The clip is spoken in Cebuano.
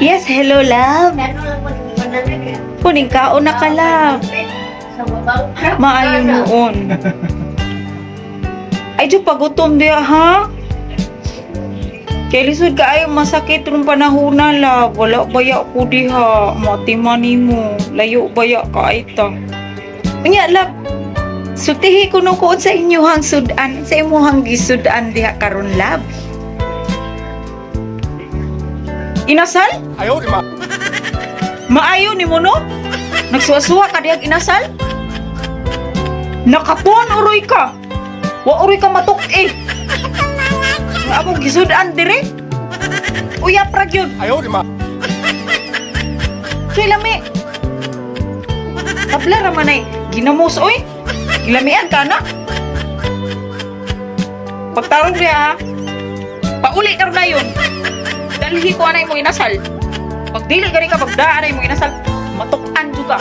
Yes, hello, love. Kuning kaon na ka, love. Maayo noon. Ay, di pagutom diya, ha? Kay lisod kaayo, masakit rong panahon na, love. Wala baya ko diha. Matiman nimo. Layo baya ka ay ta. Unya, love. Sultihi ko no ko sa inyuhang sudan, sa imuhang gisudan diha karon, love. Inasal? 哎呦我的妈！ Maayo ni mo, no? Nagsuwa-suwa ka dihag inasal? Nakatuon uroy ka. Wa uroy ka matuk eh. Nga akong gisudan dire. Uyap ra gyud. 哎呦我的妈！ Kay lami. Tabla ra man ay ginamos oy. Gilamian ka na. Pagtarong diha ha. Pauli ka na yun. Dalhi ko anay mo inasal. Pag dili gani ka pagdaan ay mo inasal, matukan jud ka.